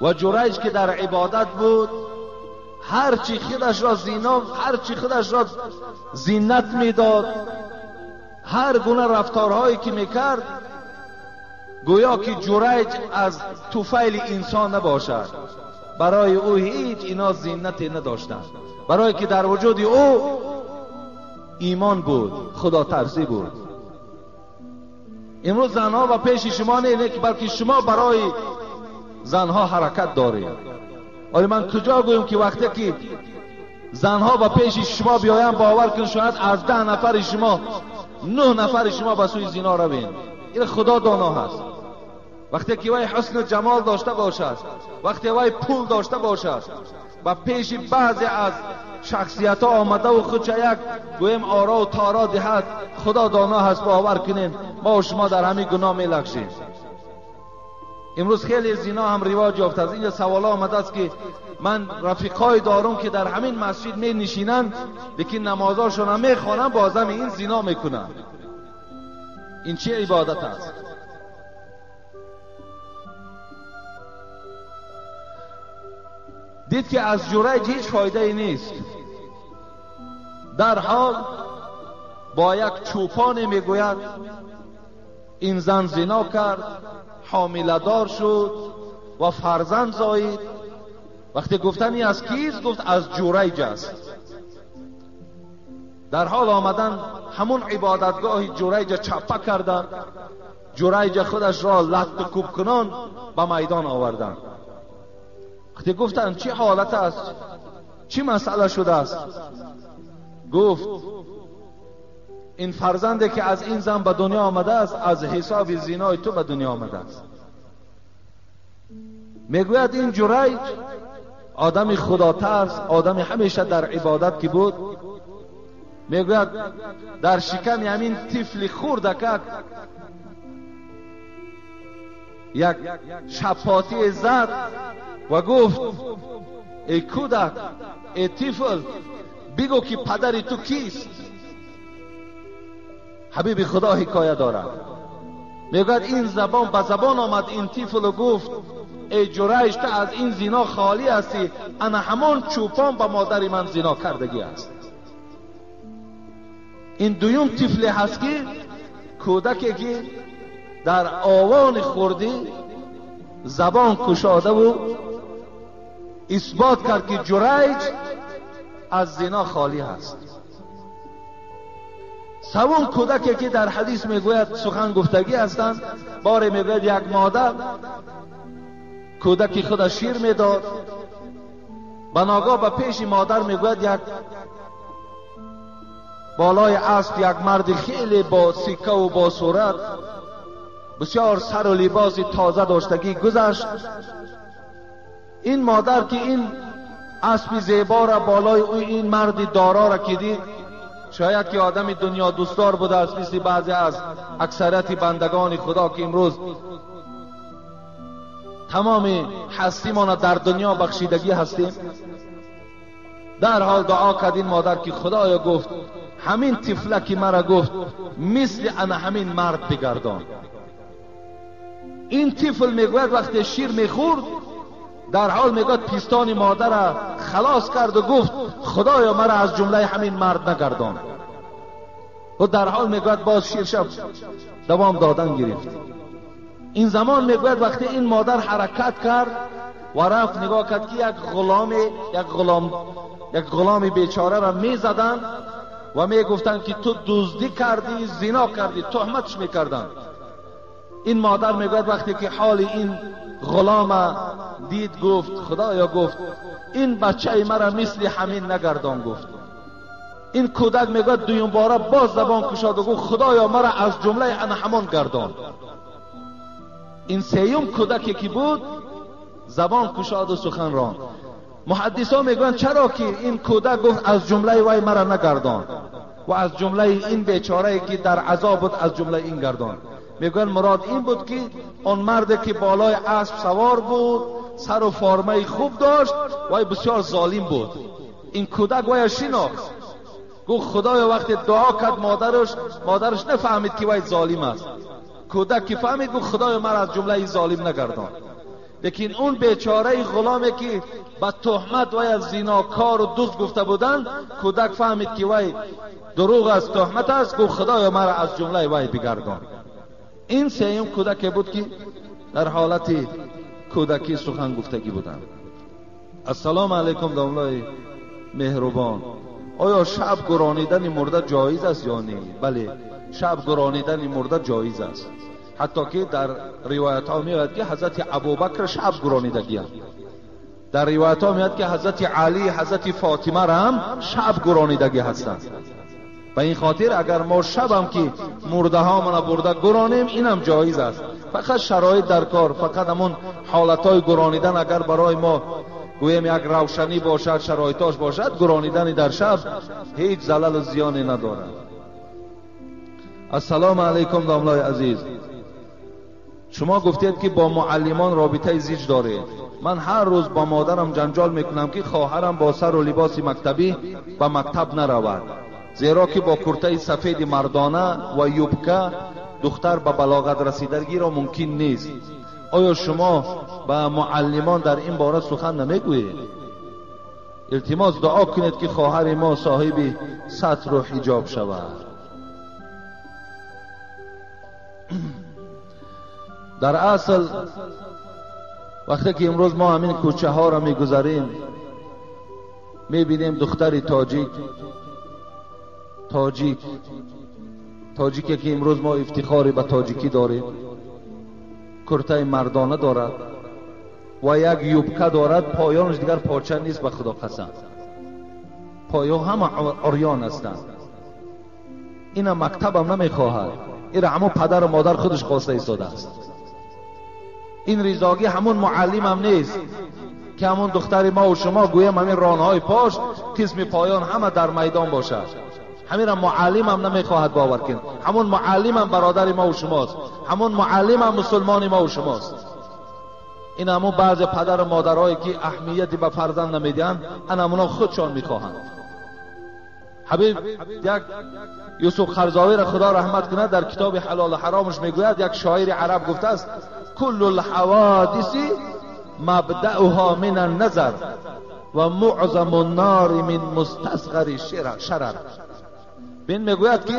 و جریج که در عبادت بود، هرچی خودش را زینا، هرچی خودش را زینت میداد، هر گونه رفتارهایی که میکرد، گویا که جریج از طفیل انسان نباشد. برای او هیچ اینا زینتی نداشتند، برای که در وجود او ایمان بود، خدا ترسی بود. امروز زنها و پیش شما نه، بلکه شما برای زنها حرکت دارید. ولی من کجا گویم که وقتی که زنها با پیش شما بیایم، باور کن شاید از 10 نفر شما 9 نفر شما به سوی زنا روین. این خدا دانا هست. وقتی که وی حسن جمال داشته باشد، وقتی وی پول داشته باشد، و پیش بعضی از شخصیت ها آمده و خودش یک گویم آرا و تارا دهد، خدا دانا هست. باور کنین ما و شما در همین گناه میلغزیم. امروز خیلی زنا هم رواج یافته است. اینجا سوال آمده است که من رفیقای دارم که در همین مسجد می نشینند، لیکن نمازاشون هم میخوانند، بازم این زنا میکنند. این چه عبادت است؟ دید که از جریج هیچ فایده ای نیست. در حال با یک چوپان میگوید این زن زنا کرد، حامله دار شد و فرزند زایید. وقتی گفتن این از کیست، گفت از جریج است. در حال آمدن همون عبادتگاه جریج چپه کردند، جریج خودش را لط و کوب کنان به میدان آوردند. وقتی گفتن چه حالت است، چه مسئله شده است، گفت این فرزندی که از این زن به دنیا آمده است از حساب زینای تو به دنیا آمده است. میگوید این جریج آدم خدا ترس، آدم همیشه در عبادت که بود، میگوید در شکم همین طفل خردکک یک شپاتی زد و گفت ای کودک، ای طفل، بگو که پدر تو کیست. حبیب خدا حکایه دارد. میگوید این زبان به زبان آمد این طفل و گفت ای جریج، تو از این زنا خالی هستی، انا همان چوپان به مادر من زنا کردگی است. این دویم طفل هست که کودکی که در آوان خوردی زبان کشاده و اثبات کرد که جریج از زنا خالی هست. سوم کودکی که در حدیث میگوید سخن گفتگی هستند، باره میگوید یک مادر کودکی خود شیر میداد، بناگاه به پیش مادر میگوید یک بالای اسب یک مرد خیلی با سکه و با صورت بسیار سر و لباس تازه داشتگی گذشت. این مادر که این اسب زیبا را بالای او این مرد دارا را که دید، شاید که آدم دنیا دوستدار بوده است، مثل بعضی از اکثریت بندگان خدا که امروز تمام هستیمان در دنیا بخشیدگی هستیم. در حال دعا کرد این مادر که خدایا، گفت همین طفله که مرا گفت مثل انا همین مرد بگردان. این طفل میگوید وقتی شیر میخورد، در حال میگوید پیستان مادر را خلاص کرد و گفت خدایا مرا از جمله همین مرد نگردان. و در حال میگوید باز شیر شب دوام دادن گرفت. این زمان میگوید وقتی این مادر حرکت کرد و رفت نگاه کرد که یک غلام بیچاره را میزدند و میگفتند که تو دزدی کردی، زنا کردی، تهمتش میکردند. این مادر میگوید وقتی که حال این غلام دید، گفت خدایا، گفت این بچه مرا مثل همین نگردان. گفت این کودک میگوید دویم باره باز زبان کشاد و گفت خدایا مرا از جمله انا همان گردان. این سیوم کودکی که بود زبان کشاد و سخن راند. محدثا میگویند چرا که این کودک گفت از جمله وی مرا نگردان و از جمله این بیچاره که در عذاب بود از جمله این گردان. میگویند مراد این بود که آن مرد که بالای اسب سوار بود، سر و فارمه خوب داشت، وی بسیار ظالم بود. این کودک وی شناخت، گفت خدایا وقتی دعا کرد مادرش نفهمید که وی ظالم است. کودک که فهمید گفت خدایا مرا از جمله این ظالم نگردان. لیکن اون بیچاره غلامی که به تهمت وی از زیناکار و دزد گفته بودند، کودک فهمید که وی دروغ است، تهمت است، گفت خدایا مرا از جمله وی بگردان. این سیم کودک بود که در حالت کودکی سخن گفتگی بودند. Ассалому алайкум домлаи меҳрубон. Оё шаб гуронидани мурда ҷоиз аст ё не? Бале, шаб гуронидани мурда ҷоиз аст. Ҳатто ки дар ривоятҳо меояд ки ҳазрати Абубакр шаб гуронидагианд. Дар ривоятҳо меояд ки ҳазрати Алӣ, ҳазрати Фотимаро ҳам шаб гуронидагӣ ҳастанд. Ба ин хотир агар мо шабам ки мурдаҳомона бурда гуронем, инам ҷоиз аст. Фақат шароит дар кор, фақат ҳамон ҳолатҳои гуронидан агар барои мо гӯем як равшанӣ бошад, шароитош бошад, гуронидани дар шаб ҳеҷ залалу зиёне надорад. Ассалому алайкум домлаи азиз. Шумо гуфтед ки бо муаллимон робитаи зич доред. Ман ҳар рӯз бо модарам ҷанҷол мекунам ки хоҳарам бо сару либоси мактабӣ ба мактаб наравад, зеро ки бо куртаи сафеди мардона ва юбка духтар ба балоғат расидагиро мумкин нест. Оё шумо ба муаллимон дар ин бора сухан намегӯед? Илтимос дуо кунед ки хоҳари мо соҳиби сатру ҳиҷоб шавад. Дар асл вақте ки имрӯз мо ҳамин кӯчаҳоро мегузарем, мебинем духтари тоҷик, тоҷике ки имрӯз мо ифтихоре ба тоҷикӣ дорем, куртаи мардона дорад ва як юбка дорад, поёнаш дигар порча нест, ба худо қасам, поё ҳама урён ҳастанд. Ина мактабам намехоҳад, ира ҳамон падару модар худаш хоста истодааст. Ин ризогӣ ҳамон муаллимам нест ки ҳамон духтари мо ва шумо гӯям ҳамин ронҳои пош қисми поён ҳама дар майдон бошад. Ҳаминро муаллимам намехоҳад бовар кунад. Ҳамон муаллимам бародари мо ва шумост, ҳамон муаллимам мусулмони мо ва шумост. Ин ҳамон баъзе падару модарҳое ки аҳамияти ба фарзанд намедиҳанд, ана ҳамонҳо худшон мехоҳанд. Ҳабиб як Юсуф Қарзовиро худо раҳмат кунад, дар китоби ҳалолу ҳаромаш мегӯяд, як шоири араб гуфтааст: куллу лҳаводиси мабдауҳо мин анназар ва муъзаму ннори мин мустасғари шарар. Бин мегӯяд ки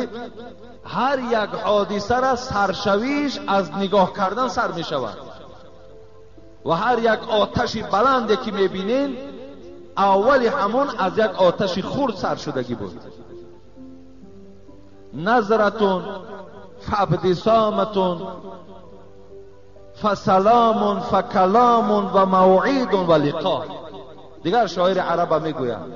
ҳар як ҳодисаро саршавиш аз нигоҳ кардан сар мешавад ва ҳар як оташи баланде ки мебинем аввали ҳамон аз як оташи хурд сар шудагӣ буд. Назратун фабдисоматун фасаламун факаламун ва мавъидун ва лиқо. Дигар шоири араба мегӯяд,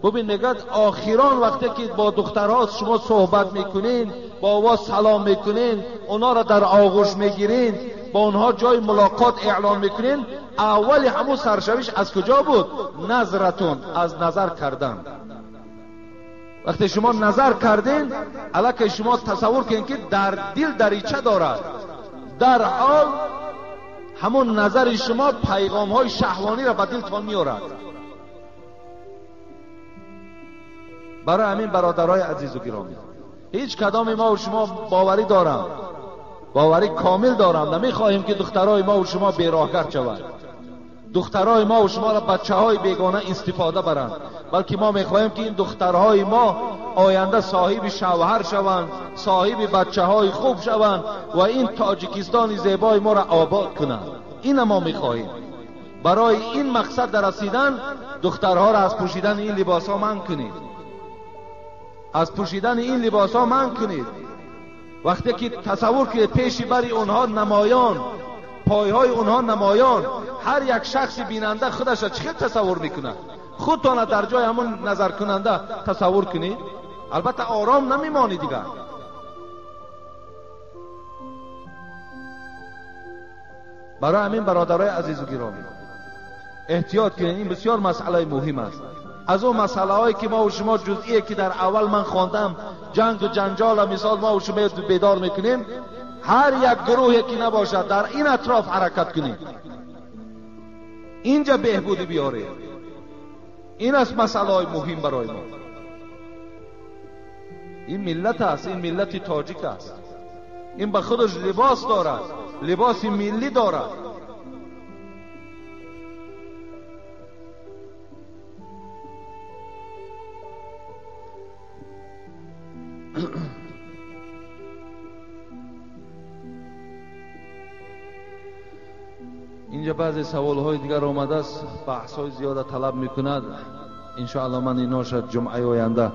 бубин, мегӯяд охирон вақте ки бо духтарҳо шумо суҳбат мекунин, бо овоз салом мекунин, онҳоро дар оғӯш мегирин, бо онҳо ҷои мулоқот эълон мекунин, аввали ҳамун саршавиш аз куҷо буд? Назратун, аз назар кардан. Вақте шумо назар кардин, аллакай шумо тасаввур кунед ки дар дил дарича дорад. Дар ҳол ҳамон назари шумо пайғомҳои шаҳвониро ба дилтон меорад. Барои ҳамин бародарои азизу гиромӣ, ҳеҷ кадоми мо ва шумо боварӣ дорам, боварӣ комил дорам, намехоҳем ки духтарои мо ва шумо бероҳгард шаванд, духтарои мо ва шуморо бачаҳои бегона истифода баранд, балки мо мехоҳем ки ин духтарҳои мо оянда соҳиби шавҳар шаванд, соҳиби бачаҳои хуб шаванд ва ин Тоҷикистони зебои моро обод кунанд. Ина мо мехоҳем. Барои ин мақсад расидан духтарҳоро аз пӯшидани ин либосҳо манъ кунед, аз пӯшидани ин либосҳо манъ кунед. Вақте ки тасаввур кунед пеши бари онҳо намоён, пойҳои онҳо намоён, ҳар як шахси бинанда худашро чӣ хел тасаввур мекунад? Худтонро дар ҷои ҳамон назаркунанда тасаввур кунед, албатта ором намемонед дигар. Барои ҳамин бародарои азизу гиромӣ эҳтиёт кунед, ин бисёр масъалаи муҳим аст. Аз он масъалаҳое ки мо ва шумо ҷузъие ки дар аввал ман хондам, ҷангу ҷанҷола мисол мо ва шумо бедор мекунем, ҳар як гурӯҳе ки набошад дар ин атроф ҳаракат кунед, инҷа беҳбудӣ биёред. Ин аст масъалаҳои муҳим барои мо. Ин миллат аст, ин миллати тоҷик аст, ин ба худаш либос дорад, либоси миллӣ дорад. اینجا بعضی سوالهای دیگر آمده است، بحث‌های زیاد طلب میکند. انشاءالله من ایناش جمعه آینده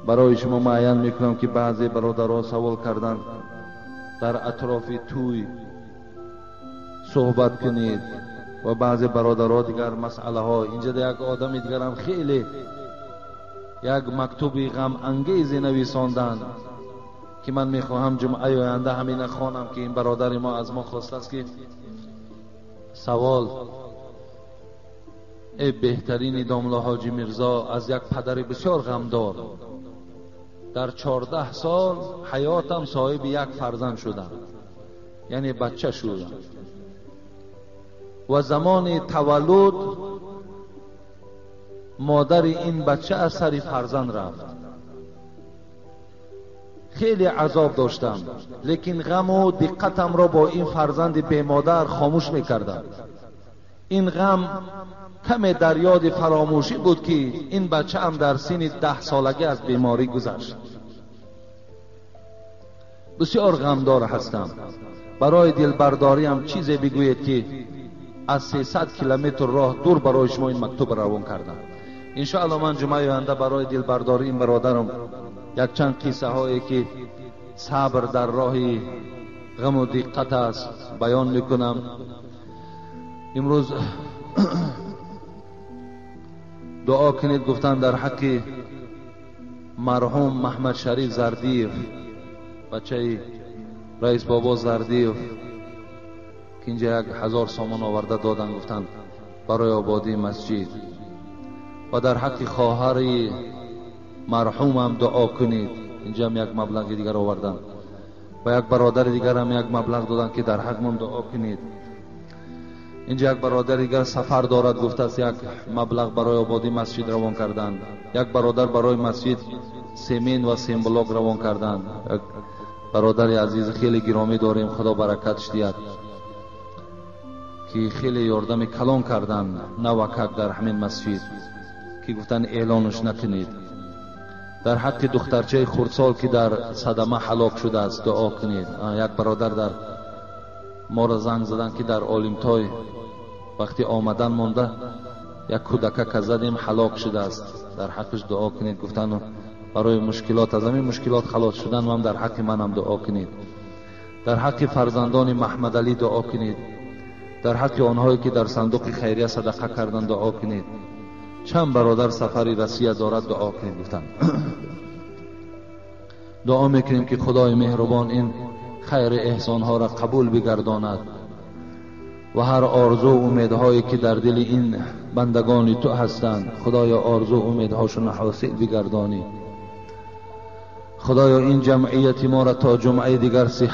برای شما معین میکنم که بعضی برادرها سوال کردن در اطراف توی صحبت کنید و بعضی برادرها دیگر مسئله ها. اینجا یک آدم دیگر هم خیلی یک مکتوب غم انگیزی نویساندن که من میخواهم جمعه آینده همین خوانم که این برادر ما از ما خواسته است که سوال ای بهترین داملا حاجی میرزا از یک پدر بسیار غمدار در 14 سال حیاتم صاحب یک فرزند شدم، یعنی بچه شدم و زمان تولد مادر این بچه از سر فرزند رفت. خیلی عذاب داشتم، لیکن غم و دقتم را با این فرزند بی مادر خاموش میکردم. این غم کم در یاد فراموشی بود که این بچه هم در سن 10 سالگی از بیماری گذشت. بسیار غمدار هستم. برای دلبرداری هم چیزی بگویید که از 300 کیلومتر راه دور برای شما این مکتوب روان کردم. انشاءالله من جمعه آینده برای دلبرداری این برادرم یک چند قصه هایی که صبر در راه غم و دقت است بیان میکنم. امروز دعا کنید گفتن در حق مرحوم محمد شریف زردیف، بچه رئیس بابا زردیف که اینجا 1000 سامان آورده دادن گفتن برای آبادی مسجد، و در حق خواهر مرحوم هم دعا کنید. اینجا هم یک مبلغ دیگر آوردن و یک برادر دیگر هم یک مبلغ دادن که در حق من دعا کنید. اینجا یک برادر دیگر سفر دارد گفته است یک مبلغ برای آبادی مسجد روان کردن. یک برادر برای مسجد سیمین و سیم بلاک روان کردن. یک برادر عزیز خیلی گرامی داریم، خدا برکتش دهد، که خیلی یاردم کلان کردن نوکک در همین مسجد که گفتن اعلانش نکنید. در حق دخترچه خردسال که در صدمه هلاک شده است دعا کنید. یک برادر در ما را زنگ زدن که در عالمتای وقتی آمدن مانده یک کودکه که زدیم هلاک شده است، در حقش دعا کنید. گفتن برای مشکلات از همین مشکلات خلاص شدن و هم در حق منم دعا کنید. در حق فرزندان محمد علی دعا کنید. در حق آنهایی که در صندوق خیریه صدقه کردن دعا کنید. چند برادر سفری رسیه دارد دعا کنید. گفتن دعا میکنیم که خدای مهربان این خیر احسانها را قبول بگرداند و هر آرزو و امیدهایی که در دل این بندگان تو هستند خدایا آرزو و امیدهاشون حاصل بگردانی. خدایا این جمعیت ما را تا جمعه دیگر صحت